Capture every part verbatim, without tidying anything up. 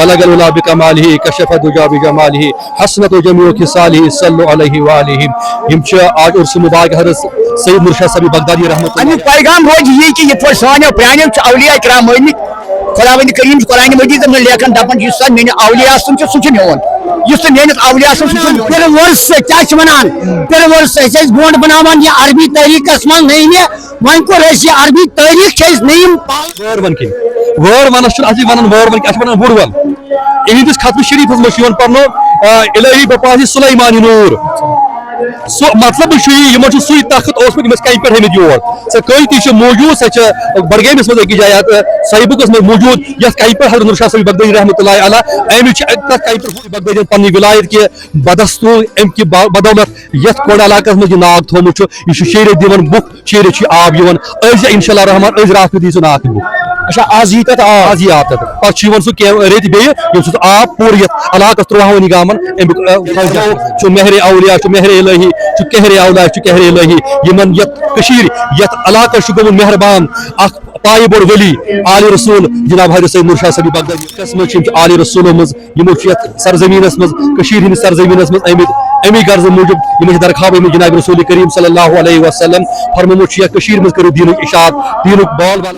بلغ العلا بکمالہ، کشف الدجی بجمالہ، حسنت جمیع خصالہ، صلو علیہ وآلہ۔ یِم چھِ آز عرس مبارک حضرت سید نور شاہ صاحب بغدادی رحمۃ اللہ۔ اَمیُک پیغام روزِ یی کہِ یِتھ پٲٹھۍ سانیو پرٛانیو چھِ اولیاء کرام مٲنۍمٕتۍ، خداوند کریم چھُ قرآن مجیدس منٛز لیکھان، دپان چھُ، یُس زن میانہِ اولیاء سُنٛد چھُ، سُہ چھُ میون، یُس نہٕ میٲنِس اولیاء سُنٛد، سُہ چھُ میون۔ پِرٕ وٲرۍ سۭتۍ کیٛاہ چھِ وَنان؟ پِرٕ وٲرۍ سۭتۍ، أسۍ ٲسۍ گونٛڈ بناوان یہِ عربی تٲریٖخس منٛز نٔیمہِ، وۄنۍ کوٚر اَسہِ یہِ عربی تٲریٖخ چھِ أسۍ نٔیِم پاس۔ وٲر وَن کِنۍ؟ وٲر وَنَس چھُنہٕ اَصلی وَنان وٲر وَن کینٛہہ، اَتھ چھِ وَنان وُڑ وَن۔ یِہِنٛدِس ختمِ شریٖفَس منٛز چھُ یِوان پَرنہٕ، آ، الہی بپاسی سلیمانی نور۔ سُہ مطلب چھُ یہِ، یِمَن چھُ سُے تخت اوسمُت، یِم ٲسۍ کَنہِ پٮ۪ٹھ آمٕتۍ یور۔ سۄ کٔہۍ تہِ چھِ موجود، سۄ چھِ بڈگٲمِس منٛز أکِس جایہِ، اَتھ، آ، سیبُکَس منٛز موجود، یَتھ کَنہِ پٮ۪ٹھ حضرت نور شاہ صٲب بغدادی رحمتہ اللہ علیہ، أمِس چھِ تَتھ کَنہِ پٮ۪ٹھ بغدادیَن پَنٕنۍ ولایت کہِ بدستوٗر، اَمہِ کہِ با-، بدولت یَتھ کۄنٛڈ علاقَس منٛز یہِ ناگ تھوٚومُت چھُ، یہِ چھُ شیٚیہِ رٮ۪تۍ دِوان بُک۔ شیٚیہِ رٮ۪تھ چھُ یہِ آب یِوان، أزۍ یا انشاءاللہ رحمان، أزۍ راتھ کیُتھ یی سُہ ناگ تہِ بُک۔ اچھا، آز یی تَتھ آب؟ آز یی آب تَتھ۔ پَتہٕ چھُ یِوان سُہ کینٛہہ رٮ۪تۍ بیٚیہِ، ییٚمہِ سۭتۍ سُہ آب پوٗرٕ یَتھ علاقَس تُرٛواہوٕنی گامَن اَمیُک، آ، فضل چھُ۔ چھُ مہرِ اولیاء، چھُ مہرِ الہی، چھُ قہرِ اولیاء، چھُ قہرِ الہی۔ یِمَن یَتھ کٔشیٖرِ، یَتھ علاقَس چھُ گوٚمُت مہربان اَکھ پایہِ بوٚڑ ولی، آلِ رسول، جناب حضرت سید نور شاہ صٲبی بغدادی۔ قٕسمت چھِ یِم چھِ آلِ رسولو منٛز، یِمو چھُ یَتھ سرزمینَس منٛز، کٔشیٖرِ ہِنٛدِس سرزمینَس منٛز آمٕتۍ، اَمی غرضہٕ موٗجوٗب یِمو چھِ درخاب آمٕتۍ جناب رسول کریم صلی اللہ علیہ وسلم۔ فرمومُت چھُ یَتھ کٔشیٖرِ منٛز کٔرِو دیٖنُک اشاعت، دیٖنُک بول بال۔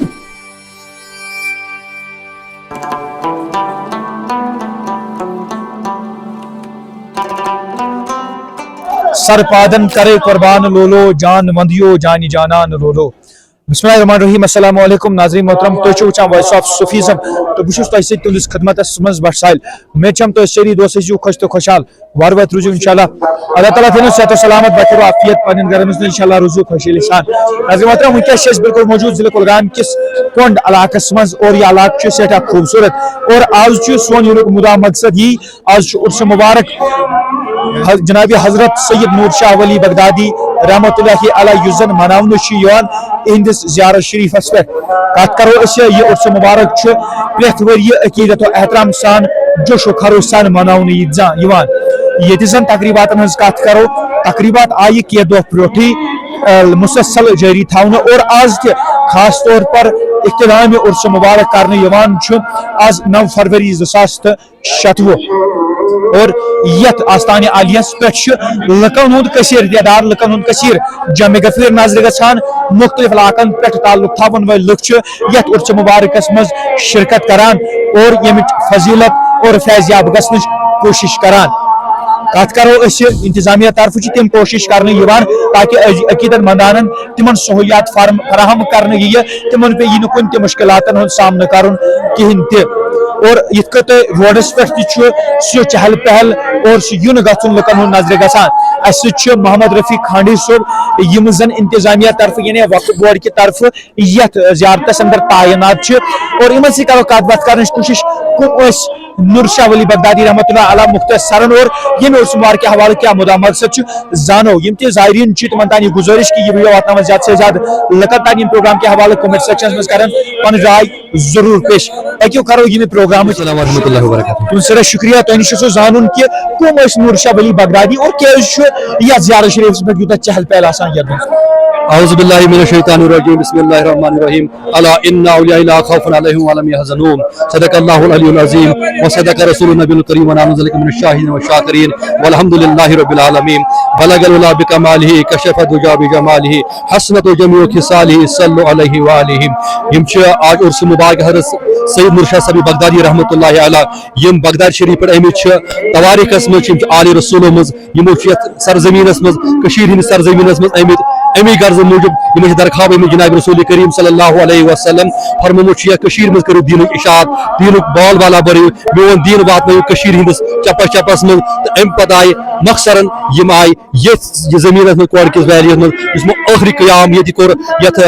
سر پادن کرے قربان لولو، جان وندیو جانی جانان لولو۔ بسم اللہ الرحمن الرحیم۔ السلام علیکم ناظرین محترم، تُہۍ چھِو وٕچھان Voice of Sufism تہٕ بہٕ چھُس تۄہہِ سۭتۍ تُہٕنٛدِس خدمتس منٛز بٹ ساحل۔ اُمید چھم تُہۍ سٲری دوست ٲسِو خۄش تہٕ خۄشحال، وارٕ وارٕ روٗزِو انشاءاللہ۔ اللہ تعالیٰ تھٲینو صحت و سلامت، بخیر و عافیت پننٮ۪ن گرن منٛز تہٕ انشاءاللہ روٗزِو خۄشحٲلی سان۔ ناظرین محترم، وٕنکیٚس چھِ أسۍ بالکل موجود ضلع کۄلگام کِس کۄنٛڈ علاقس منٛز اور یہِ علاقہٕ چھُ سٮ۪ٹھاہ خوٗبصوٗرت اور آز چھُ سون یِنُک مُدا مقصد یی، آز چھُ عرس مبارک حض-، جناب حضرت سید نور شاہ ولی بغدادی رحمتہ اللہ علیہ یُس زن مناونہٕ چھُ یِوان، اِہنٛدِس زیارت شریفس پٮ۪ٹھ۔ کتھ کرو أسۍ، یہِ عرس مبارک چھُ پرٛٮ۪تھ ؤرۍ یہِ عقیدت و احترام سان، جوش و خروش سان مناونہٕ یہِ زا-، یِوان۔ ییٚتہِ زن تقریباتن ہٕنٛز کتھ کرو، تقریبات آیہِ کینٛہہ دۄہ برٛونٛٹھٕے، آ، مسلسل جٲری تھاونہٕ اور آز تہِ خاص طور پر اختتام عرس مبارک کرنہٕ یِوان چھُ آز نو فروری زٕ ساس تہٕ شتوُہ۔ اور یتھ آستانہِ عالیس پٮ۪ٹھ چھُ لُکن ہُنٛد کثیر تعداد، لُکن ہُنٛد کثیر جمع گفیر نظرِ گژھان۔ مختلف علاقن پٮ۪ٹھ تعلق تھاون وٲلۍ لُکھ چھِ یتھ عرس مبارکس منٛز شرکت کران اور ییٚمِچ فضیلت اور فیض یاب گژھنٕچ کوٗشش کران۔ کتھ کرو أسۍ، انتظامیہ طرفہٕ چھِ تِم کوٗشش کرنہٕ یِوان تاکہ عقیدت مندانن تِمن سہولیات فارم-، فراہم کرنہٕ یِیہِ، تِمن پیٚیہِ نہٕ کُنہِ تہِ مُشکِلاتن ہُنٛد سامنہٕ کرُن کِہینۍ تہِ۔ اور یِتھ کٔنۍ تۄہہِ روڈس پٮ۪ٹھ تہِ چھُ سُہ چہل پہل اور سُہ یُن گژھُن لُکن ہُنٛد نظرِ گژھان، اَسہِ سۭتۍ چھُ محمد رفیق کھانڈے صٲب، یِم زن انتظامیہ طرفہٕ یعنی وقف بورڈ کہِ طرفہٕ یتھ زیارتس اندر تعینات چھِ اور یِمن سۭتۍ کرو کتھ باتھ کرنٕچ کوٗشش، کٕم ٲسۍ نور شاہ ولی بغدادی رحمتہ اللہ علیہ مختصرن اور ییٚمہِ عرس مبارک کہِ حوالہٕ کیٛاہ مُدا مقصد چھُ، زانو۔ یِم تہِ زائرین چھِ، تِمن تام یہِ گُزٲرِش کہِ یہِ video واتناوان زیادٕ سے زیادٕ لُکن تام، یِم پروگرام کہِ حوالہٕ comment sectionس منٛز کرن پنٕنۍ راے ضروٗر پیش۔ اَکہِ کرو ییٚمہِ پروگرامٕچ۔ السلام ورحمۃ اللہ وبرکاتہ۔ تُہُنٛد سٮ۪ٹھاہ شُکریہ، تۄہہِ نِش چھُسو زانُن کہِ کٕم ٲسۍ نور شاہ ولی بغدادی اور کیٛازِ چھُ یتھ زیارت شریفس پٮ۪ٹھ یوٗتاہ چہل پہل آسان یتھ دۄہس؟ اعوذ باللہ من الشیطان الرجیم، بسم اللہ الرحمن الرحیم۔ الا ان اولیاء اللہ خوف علیہم ولا هم یحزنون۔ صدق اللہ العلی العظیم وصدق رسول النبی الکریم ونحن ذلک من الشاہدین والشاکرین والحمد للہ رب العالمین۔ بلغ العلا بکمالہ، کشف الدجی بجمالہ، حسنت جمیع خصالہ، صلو علیہ وآلہ۔ یِم چھِ آز عرس مبارک حضرت سید نور شاہ صاحب بغدادی رحمۃ اللہ علیہ، یِم بغداد شریف پٮ۪ٹھ آمٕتۍ چھِ، تواریخس منٛز چھِ، یِم چھِ آلِ رسولو منٛز، یِمو چھِ یتھ سرزمینس منٛز، کٔشیٖرِ ہٕنٛدِس سرزمینس منٛز آمٕتۍ، امی غرضہٕ موٗجوٗب یِمن چھِ درخاب آمٕتۍ جناب رسول کریم صلی اللہ علیہ وسلم۔ فرمومُت چھُ یتھ کٔشیٖرِ منٛز کٔرِو دیٖنُک اشاعت، دیٖنُک بول بالا بٔرِو، میون دیٖن واتنٲیِو کٔشیٖرِ ہٕنٛدِس چپس چپس منٛز۔ تہٕ امہِ پتہٕ آیہِ مخصرن یِم آیہِ یتھ، یہِ زمینس منٛز کۄڑ کِس ویلیس منٛز، یُس یِمو ٲخری قیام ییٚتہِ کوٚر، یتھ،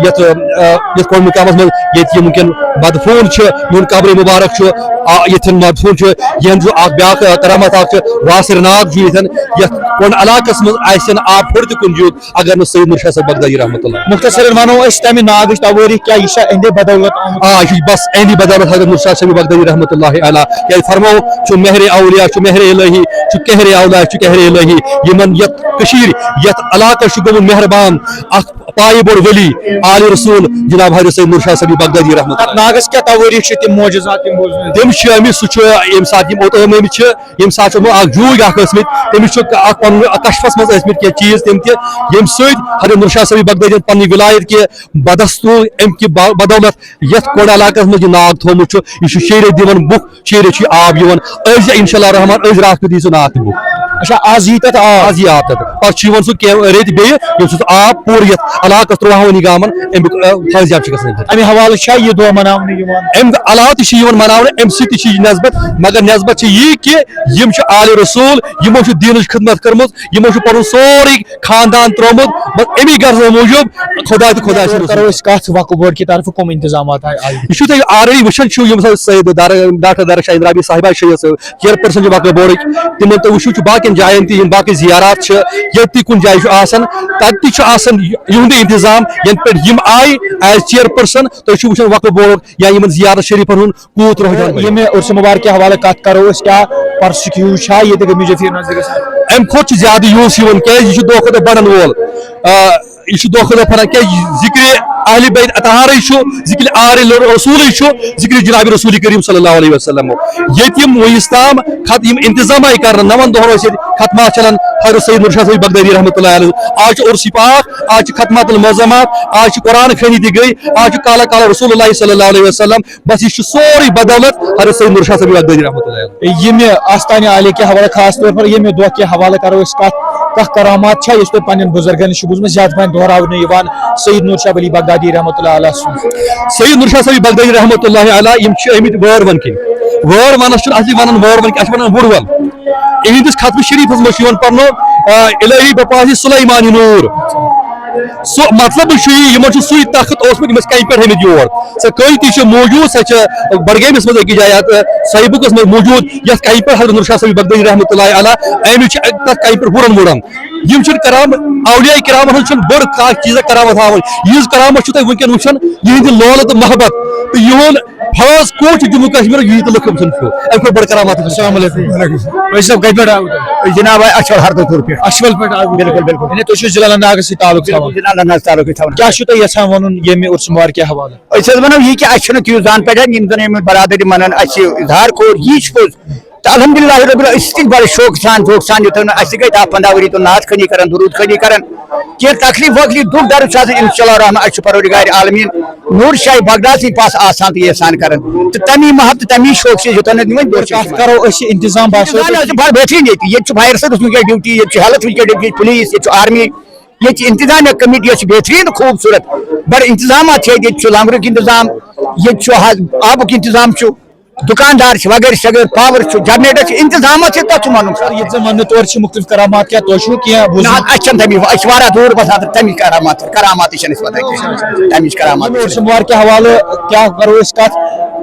یتھ، آ، یتھ کۄڑ مقامس منٛز، ییٚتہِ یِم وٕنکیٚن مدفوٗن چھِ، میون قبرِ مبارک چھُ، آ، ییٚتٮ۪ن مدفوٗن چھُ، یِہنٛد چھُ اکھ بیاکھ، آ، کرامت اکھ چھُ، واسر ناگ چھُ ییٚتٮ۪ن، یتھ کۄڑ علاقس منٛز آسہِ نہٕ آب پھوٚر تہِ کُنہِ جایہِ، اگر نہٕ سید نور شاہ صٲب بغدادی رحمتہ اللہ۔ مختصرن ونو أسۍ تمہِ ناگٕچ توٲریٖخ کیٛاہ، یہِ چھا اہندے بدولت آمُت؟ آ، یہِ چھُ بس اہندی بدولت حضرت نور شاہ صٲب بغدادی رحمتہ اللہ علیہ۔ کیٛازِ فرموو، چھُ مہرِ اولیاء، چھُ مہرِ الہی، چھُ قہرِ اولیاء، چھُ قہرِ الہی۔ یِمن یتھ کٔشیٖرِ، یتھ علاقس چھُ گوٚمُت مہربان اکھ پایہِ بوٚڑ ولی، آلِ رسول، جناب حضرت سید نور شاہ صٲبی بغدادی رحمۃ اللہ۔ ناگس کیٛاہ توٲریٖخ چھِ، تِم معجزات، تِم بوزنٲوِو۔ تِم چھِ أمِس، سُہ چھُ ییٚمہِ ساتہٕ یِم اوٚتام آمٕتۍ چھِ، ییٚمہِ ساتہٕ چھُ یِمو اکھ جوٗرۍ اکھ ٲسمٕتۍ، تٔمِس چھُ اکھ پنُن کشفس منٛز ٲسمٕتۍ کینٛہہ چیٖز تِم تہِ، ییٚمہِ سۭتۍ حضرت نور شاہ صٲبی بغدادین پنٕنۍ ولایت کہِ بدستور، امہِ کہِ با-، بدولت یتھ کۄڑ علاقس منٛز یہِ ناگ تھوٚومُت چھُ، یہِ چھُ شیٚیہِ ریٚتۍ دِوان بُک، شیٚیہِ ریٚتۍ چھُ یہِ آب یِوان۔ أزۍ انشاءاللہ الرحمن، أزۍ راتھ کیُتھ یی سُہ ناگ تہِ بُک۔ اچھا، آز یی تتھ آب؟ آز یی آب تتھ۔ پتہٕ چھُ یِوان سُہ کینٛہہ ریٚتۍ بیٚیہِ، ییٚمہِ سۭتۍ سُہ آب پوٗرٕ یتھ علاقس ترٛواہوٕنی گامن امیُک، آ، فٲضیاب چھُ گژھان۔ امہِ حوالہٕ چھا یہِ دۄہ مناونہٕ یِوان؟ امہِ علاوٕ تہِ چھُ یِوان مناونہٕ، امہِ سۭتۍ تہِ چھُ یہِ نسبت، مگر نسبت چھِ یی کہِ یِم چھِ آلِ رسول، یِمو چھُ دیٖنٕچ خدمت کٔرمٕژ، یِمو چھُ پنُن سورُے خاندان ترٛوومُت، بس امی غرضہٕ موٗجوٗب خۄدا تہٕ خۄدا سٕنٛدِ کرو رسول۔ أسۍ کتھ وقف بورڈ کہِ طرفہٕ کٕم انتظامات آیہِ؟ آیہِ؟ یہِ چھُو تُہۍ already وٕچھان چھِو، یِم ہسا سید در-، ڈاکٹر درک شاہ اندرابی صاحبہ چھِ یَس چیئرپرسن چھِ وقف بورڈٕکۍ، تِمن تُہۍ وٕچھِو چھُ باقین جاین تہِ، یِم باقٕے زیارات چھِ، ییٚتہِ تہِ کُنہِ جایہِ چھُ آسان، تتہِ تہِ چھُ آسان یِہُنٛدُے انتظام، ینہٕ پٮ۪ٹھ یِم آیہِ as chairperson، تُہۍ چھِو وٕچھان وقف بورڈُک یا یِمن زیارت شریفن ہُنٛد کوٗت رۄجحان بنیو۔ ییٚمہِ عرس مبارکہِ حوالہٕ کتھ کرو أسۍ، کیٛاہ پرسُک ہیوٗ چھا ییٚتہِ گٔمٕتۍ فیٖر نظرِ سان؟ امہِ کھۄتہٕ چھُ زیادٕ یوٗس یِوان، کیٛازِ یہِ چھُ دۄہ کھۄتہٕ دۄہ بڑن وول۔ آ، یہِ چھُ دۄہ کھۄتہٕ دۄہ پھۄلان، کیٛازِ ذکرِ اہلِ بیت اطہارٕے چھُ، ذکرِ آلِ رسولٕے چھُ، ذکرِ جناب رسول کریم صلی اللہ علیہ وسلم۔ ییٚتہِ یِم وُنیُس تام خط-، یِم انتظام آیہِ کرنہٕ، نَوَن دۄہن ٲسۍ ییٚتہِ ختمات چلان حضرت سید نور شاہ صٲب بغدادی رحمتہ اللہ علیہ۔ آز چھُ عرس پاک، آز چھِ ختمات المعظمات، آز چھِ قرآن خوٲنی تہِ گٔے، آز چھُ قال قال رسول اللہ صلی اللہ علیہ وسلم۔ بس یہِ چھُ سورُے بدولت حضرت سید نور شاہ صٲب بغدادی رحمتہ اللہ علیہ۔ ییٚمہِ آستانہِ عالیہ کہِ حوالہٕ، خاص طور پر ییٚمہِ دۄہ کہِ حوالہٕ کرو أسۍ کتھ، کانٛہہ کرامات چھا یُس تۄہہِ پننٮ۪ن بُزرگن نِش چھُ بوٗزمُت، زیادٕ پہن دۄہراونہٕ یِوان سید نور شاہ ولی بغدادی رحمتہ اللہ علیہ سُنٛد؟ سید نور شاہ صٲب بغدادی رحمتہ اللہ علیہ، یِم چھِ آمٕتۍ وٲر ون کِنۍ۔ وٲر ونس چھُنہٕ اصلی ونان وٲر ون کینٛہہ، اَتھ چھِ ونان وُڑ ون۔ یِہنٛدِس ختمِ شریفس منٛز چھُ یِوان پرنہٕ، آ، الہی بپاسی سلیمانی نور۔ سُہ مطلب چھُ یہِ، یِمن چھُ سُے تخت اوسمُت، یِم ٲسۍ کنہِ پٮ۪ٹھ آمٕتۍ یور۔ سۄ کٲلۍ تہِ چھِ موجود، سۄ چھِ بڈگٲمِس منٛز أکِس جایہِ، اَتھ، آ، سیبُکس منٛز موجود، یَتھ کنہِ پٮ۪ٹھ حضرت نور شاہ صٲب بغدادی رحمتہ اللہ علیہ، اَمِچ چھِ تَتھ کنہِ پٮ۪ٹھ وُڑن وُڑن۔ یِم چھِنہٕ کرام، اولیاء کرامن ہٕنٛز چھَنہٕ بٔڑ کانٛہہ چیٖزا کرامت ہاوٕنۍ۔ یِہٕنٛز کرامت چھُ تۄہہِ وٕنکیٚن وٕچھان، یِہِنٛدِ لولہٕ تہٕ محبت تہٕ یِہُنٛد فیض کوٗت چھُ جموں کشمیرُک، یی تہٕ لُکھ أمۍ سُنٛد چھُ۔ اَمہِ کھۄتہٕ بٔڑ کرامت چھِ۔ السلام علیکم۔ وعلیکم السلام۔ حٲجی صٲب، کَتہِ پٮ۪ٹھ آوٕ تُہۍ؟ جناب، اَسہِ چھُ ہردٕ پوٗر پٮ۪ٹھ۔ اَچھوَل پٮ۪ٹھ آوٕ۔ بِلکُل، بِلکُل۔ یعنی تُہۍ چھِو ضلع اننت ناگس سۭتۍ تعلق تھاوان؟ ضلع اننت ناگ سۭتۍ تعلق تھاوان۔ کیٛاہ چھُو تُہۍ یژھان وَنُن ییٚمہِ عرس مبارکہِ حوالہٕ؟ أسۍ حظ وَنو یہِ کہِ اَسہِ چھُنہٕ تیُتھ زان پہچان، یِم زَن یِم برادٔری مَنان اَسہِ اظہار کوٚر، یی چھُ پوٚز۔ تہٕ الحمدللہ رب العالمین، أسۍ تہِ چھِ بڑٕ شوقہٕ سان، ذوقہٕ سان، یوٚتام نہٕ اَسہِ تہِ گٔے دَہ پنٛداہ ؤری تہٕ نعت خوٲنی کران، درود خوٲنی کران۔ کینٛہہ تکلیف وکلیف، دُکھ درد چھُ آسان، انشاءاللہ الرحمن، اَسہِ چھُ پروردگار عالمین نور شاہ بغداد سٕنٛدِ پاس آسان تہٕ یژھان کران۔ تہٕ تَمی محبت تہٕ تَمی شوقہٕ چھِ یوٚتام نہٕ وۄنۍ دۄہ چھِ کَتھ یِوان۔ کرو أسۍ انتظام باسیو انتظام تۄہہِ؟ حظ چھُ بڑٕ بہتریٖن ییٚتہِ۔ ییٚتہِ چھُ فایَر سٔروِس، وٕنکیٚس ڈیوٹی، ییٚتہِ چھُ ہیلتھ، وٕنکیٚس ڈیوٹی، پُلیٖس، ییٚتہِ چھُ آرمی، ییٚتہِ چھِ انتظامیہ کمیٹی، یۄس چھِ بہتریٖن تہٕ خوٗبصوٗرت۔ بڑٕ انتظامات چھِ ییٚتہِ، ییٚتہِ چھُ لنگرُک انتظام، ییٚتہِ چھُ حظ آبُک انتظام چھُ۔ دُکاندار چھِ، وغٲرٕ شغٲرٕ، پاور چھُ، جنریٹر چھِ، انتظامات چھِ، تَتھ چھُ وَنُن۔ سر، ییٚتہِ زَن وَننہٕ تورٕ چھِ مُختٔلِف کرامات، کیٛاہ تۄہہِ چھُو کینٛہہ نہ، بوٗزمُت؟ اَسہِ چھَنہٕ تَمِچ، أسۍ چھِ واریاہ دوٗر بَسان تہٕ تَمِچ کرامات، کراماتٕے چھَنہٕ اَسہِ پَتہ کینٛہہ۔ تَمِچ کرامات یِم چھَنہٕ اَسہِ عرس مبارکہِ حوالہٕ کیٛاہ کَرو أسۍ کَتھ،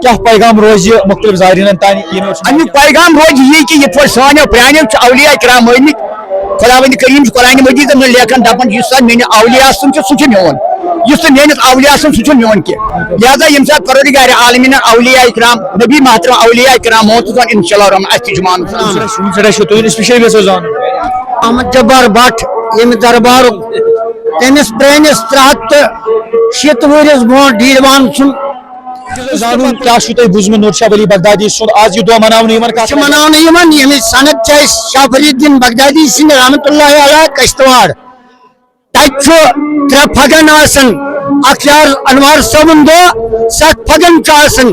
کیٛاہ پیغام روزِ مُختٔلِف زائرینَن تام ییٚمہِ عرس مبارکہِ؟ اَمیُک پیغام روزِ یی کہِ یِتھ پٲٹھۍ سٲنیو پرٛانیو چھِ اولیاء کرام ٲمٕتۍ، خۄداوندِ کریٖم چھُ قرآنِ مجیٖدَس منٛز لیکھان، دَپان، یُس سا میٛانہِ اولیاء سُنٛد چھُ، سُہ چھُ میون۔ یُس نہٕ میٲنِس اولیاء سُنٛد، سُہ چھُنہٕ میون کینٛہہ۔ لہذا ییٚمہِ ساتہٕ پروردگار عالمیٖنَن اولیاء کرام، نبی محترم اولیاء کرام مون، سُہ زن انشاءاللہ الرحمن اَسہِ تہِ چھُ مانُن۔ سُہ چھُ، سُہ چھُ، تُہۍ ٲسِو special guest حظ زانُن۔ احمد جبار بٹ، ییٚمہِ دربارُک تٔمِس پرٲنِس ترٛےٚ ہَتھ تہٕ شیٖتھ ؤرِیَس برونٛٹھ دیٖوان سُنٛد۔ زانُن کیٛاہ چھُو تۄہہِ بوٗزمُت نور شاہ ولی بغدادی سُنٛد آز یہِ دۄہ مناونہٕ یِوان؟ کَتھ چھِ مناونہٕ یِوان، ییٚمِچ سند چھِ اَسہِ شاہ فرید الدین بغدادی سٕنٛدِ رحمتہ اللہ علیہ کشتواڑ۔ تتہِ چھُ ترٛےٚ پھگن آسان، اکھ چھُ انوار صٲبُن دۄہ، ستھ پھگن چھُ آسان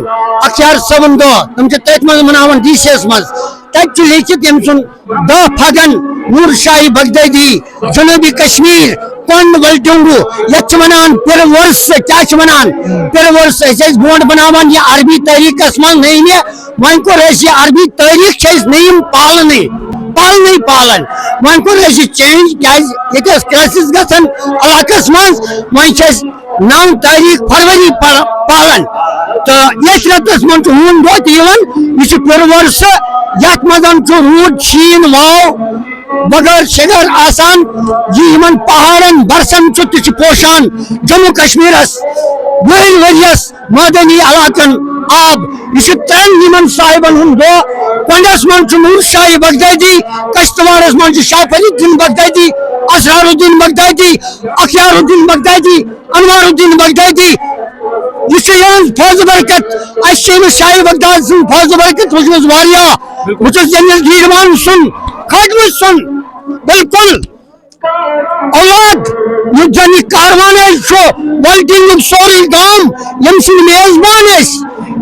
اکھ چھُ صٲبُن دۄہ، تِم چھِ تٔتھۍ منٛز مناوان ڈی سی یَس منٛز۔ تتہِ چھُ لیٖکھِتھ ییٚمہِ سُنٛد دَہ پھگن نور شاہی بغدادی جنوبی کشمیر کۄنڈ ولٹیونگو، یتھ چھِ ونان پِرٕ وۄرثہٕ۔ کیٛاہ چھِ ونان؟ پِرٕ وۄرثہٕ۔ أسۍ ٲسۍ برونٛٹھ بناوان یہِ عربی تٲریٖخس منٛز نٔیمہِ، وۄنۍ کوٚر اَسہِ یہِ عربی تٲریٖخ چھِ أسۍ نٔیِم پالنٕے، پالنٕے پالان۔ وۄنۍ کوٚر اَسہِ یہِ change، کیٛازِ ییٚتہِ ٲس crisis گژھان علاقس منٛز، وۄنۍ چھِ أسۍ نَو تٲریٖخ فروری پا-، پالان۔ تہٕ ییٚتھۍ رٮ۪تس منٛز چھُ ہوٗن دۄہ تہِ یِوان، یہِ چھُ پِرٕ وۄرثہٕ، یتھ منٛز چھُ روٗد، شیٖن، واو، بغٲر شغٲر آسان، یہِ یِمن پہاڑن برسن چھُ تہِ چھُ پوشان جموں کشمیرس وُہن ؤرۍیس۔ مٲدٲنی علاقن آب۔ یہِ چھُ ترٛٮ۪ن یِمن صاحبن ہُنٛد دۄہ، کۄنٛڈس منٛز چھُ نور شاہی بغدادی، کشتواڑس منٛز چھُ شاہ فرید الدین بغدادی، اسرار الدین بغدادی، اخیار الدین بغدادی، انوار الدین بغدادی۔ یہِ چھُ یِہٕنٛز فیض برکت۔ اَسہِ چھِ أمِس شاہی بغداد سٕنٛز فیض برکت وٕچھمٕژ واریاہ۔ بہٕ چھُس ییٚمِس دیٖوان سُنٛد، خٲدمہٕ سُنٛد، بالکل اولاد، یُس زن یہِ کاروان اَسہِ چھُ، ولٹینُک سورُے گام، ییٚمہِ سٕنٛدۍ میزبان أسۍ،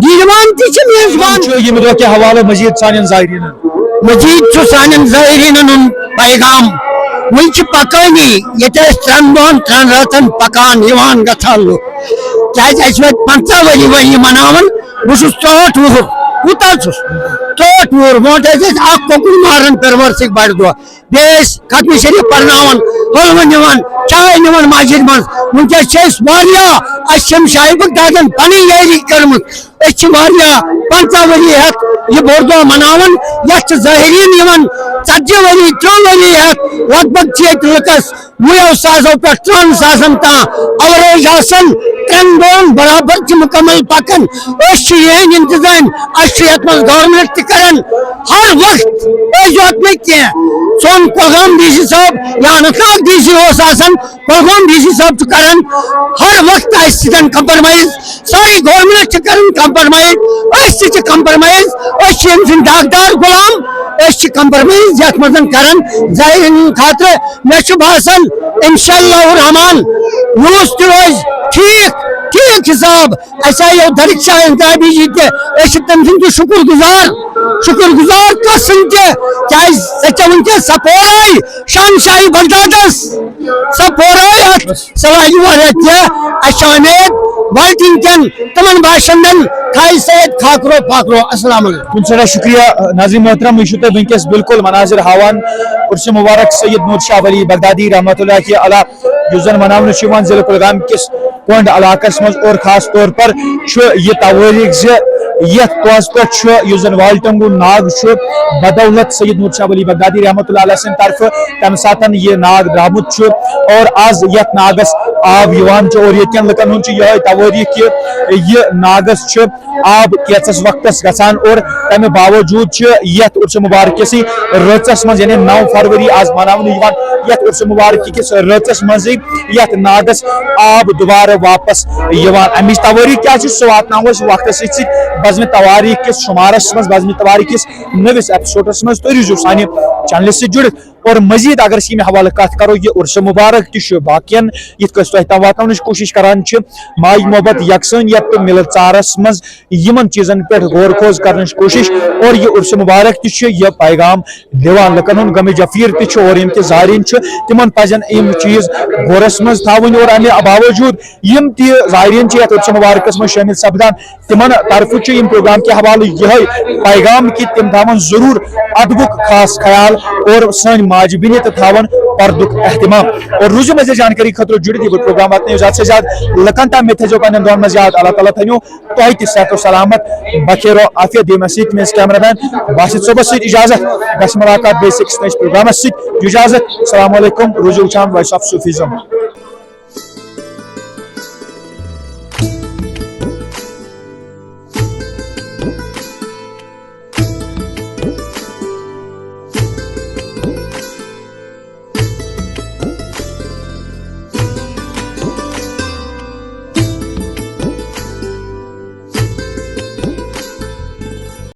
دیٖوان تہِ چھِ میزبان۔ چھُ ییٚمہِ دۄہ کہِ حوالہٕ مزید سانٮ۪ن زائرینن۔ مزید چھُ سانٮ۪ن زائرینن ہُنٛد پیغام۔ وۄنۍ چھِ پکٲنی، ییٚتہِ ٲسۍ ترٛٮ۪ن دۄہن، ترٛٮ۪ن رٲژن پکان، یِوان گژھان لُکھ۔ کیازِ اَسہِ وٲتۍ پنٛژاہ ؤری وۄنۍ یہِ مناوان۔ بہٕ چھُس ترٛوہٲٹھ وُہُر، کوٗتاہ چھُس؟ ترٛوہٲٹھ وُہُر۔ برونٛٹھ ٲسۍ أسۍ اکھ کۄکُر ماران پیروَر سٕکۍ بڑِ دۄہ۔ بیٚیہِ ٲسۍ ختمہِ شریف پرناوان، حلوٕ نِوان، چاے نِوان مسجد منٛز۔ وٕنکیٚس چھِ أسۍ واریاہ، اَسہِ چھِ یِم شاہہِ بغدادن پنٕنۍ یٲری کٔرمٕژ۔ أسۍ چھِ واریاہ پنٛژاہ ؤری ہٮ۪تھ یہِ بوٚڑ دۄہ مناوان۔ یَتھ چھِ زائرین یِوان ژتجی ؤری، ترٕٛہ ؤری ہٮ۪تھ۔ لگ بگ چھِ ییٚتہِ لُکس وُہو ساسو پٮ۪ٹھ ترٕٛہن ساسن تام average آسان ترٛٮ۪ن دۄہن برابر چھِ مُکمل پکان۔ أسۍ چھِ یِہنٛدۍ انتظام، اَسہِ چھُ یَتھ منٛز government تہِ کران ہر وقت۔ أسۍ یوت نہٕ کینٛہہ، سون کۄلگام ڈی سی صٲب یا اننت ناگ ڈی سی اوس آسان، کۄلگام ڈی سی صٲب چھُ کران ہر وقت اَسہِ سۭتۍ compromise۔ سٲری government چھِ کران compromise، أسۍ تہِ چھِ compromise۔ أسۍ چھِ أمۍ سٕنٛدۍ داغدار غلام، أسۍ چھِ compromise یَتھ منٛز کران زائرین ہٕنٛدِ خٲطرٕ۔ مےٚ چھُ باسان، انشاءاللہ الرحمن، یُس تہِ روزِ ٹھیٖک، ٹھیٖک حساب۔ اَسہِ آیو درک شاہ انتخابی جی تہِ، أسۍ چھِ تٔمۍ سٕنٛدۍ تہِ شُکُر گُزار، شُکُر گُزار تَس سٕنٛدۍ تہِ، کیٛازِ ژےٚ چھےٚ وٕنکیٚس سۄ پورے شہنشاہی بغدادس، سۄ پورے اَتھ سوالہِ واریاہ تہِ۔ اَسہِ چھِ اُمید ولٹین کٮ۪ن تِمن باشندن تھایہِ سۭتۍ خاکرو پاکرو۔ السلام علیکم۔ تُہُنٛد سٮ۪ٹھاہ شُکریہ۔ ناظرین محترم، یہِ چھُو تۄہہِ وٕنکیٚس بالکل مناظر ہاوان عرس مبارک سید نور شاہ ولی بغدادی رحمتہ اللہ کہِ علا، یُس زن مناونہٕ چھُ یِوان ضلع کُلگام کِس کۄنٛڈ علاقس منٛز، اور خاص طور پر چھُ یہِ توٲریٖخ زِ یتھ دۄہس پٮ۪ٹھ چھُ، یُس زن والٹنگو ناگ چھُ، بدولت سید نور شاہ ولی بغدادی رحمتہ اللہ علیہ سٕنٛدِ طرفہٕ تمہِ ساتن یہِ ناگ درٛامُت چھُ، اور از یتھ ناگس آب یِوان چھُ، اور ییٚتہِ کٮ۪ن لُکن ہُنٛد چھُ یِہوٚے توٲریٖخ کہِ یہِ ناگس چھُ آب کینٛژس وقتس گژھان، اور تمہِ باوجود چھُ یتھ عرس مبارک کِسٕے رٲژس منٛز، یعنی نو فروری آز مناونہٕ یِوان، یتھ عرس مبارک کِس رٲژس منٛزٕے یتھ ناگس آب دوبارٕ واپس یِوان۔ امِچ توٲریٖخ کیٛاہ چھِ، سُہ واتناوو أسۍ وقتس سۭتۍ سۭتۍ بزمِ توٲریٖخ کِس شُمارس منٛز، بزمِ توٲریٖخ کِس نٔوِس ایپیسوڈس منٛز۔ تُہۍ روٗزِو سانہِ چینلہِ سۭتۍ جُڑِتھ۔ اور مزید اگر أسۍ ییٚمہِ حوالہٕ کتھ کرو، یہِ عرس مبارک تہِ چھُ باقین یِتھ کٔنۍ أسۍ تۄہہِ تام واتناونٕچ کوٗشش کران چھِ، ماے محبت، یکسٲنیت تہٕ مِلہٕ ژارس منٛز یِمن چیٖزن پٮ۪ٹھ غور خوض کرنٕچ کوٗشش۔ اور یہِ عرس مبارک تہِ چھُ یہِ پیغام دِوان لُکن ہُنٛد، غمِ جفیر تہِ چھُ، اور یِم تہِ زائرین چھِ، تِمن پزن یِم چیٖز غورس منٛز تھاوٕنۍ۔ اور امہِ باوجود یِم تہِ زائرین چھِ یتھ عرس مبارکس منٛز شٲمِل سپدان، تِمن طرفہٕ چھُ یِم پروگرام کہِ حوالہٕ یِہوٚے پیغام کہِ تِم تھاون ضروٗر ادبُک خاص خیال اور سٲنۍ ماجہِ بیٚنہِ تہِ تھاون پردُک اہتمام۔ اور روٗزِو مزید جانکٲری خٲطرٕ جُڑِتھ، یہِ بہٕ پروگرام واتنٲیِو زیادٕ سے زیادٕ لُکن تام۔ مےٚ تھٲیزیو پننٮ۪ن دُعن منٛز یاد۔ اللہ تعالیٰ تھٲینو تۄہہِ تہِ صحت و سلامت۔ بخیر و عافیت۔ دِیِو مےٚ سۭتۍ میٲنِس کیمرہ مین باسط صٲبس سۭتۍ اجازت۔ گژھِ ملاقات بیٚیہِ أکِس نٔوِس پروگرامس سۭتۍ۔ اجازت۔ السلام علیکم۔ روٗزِو وٕچھان وائس آف صوفیزم۔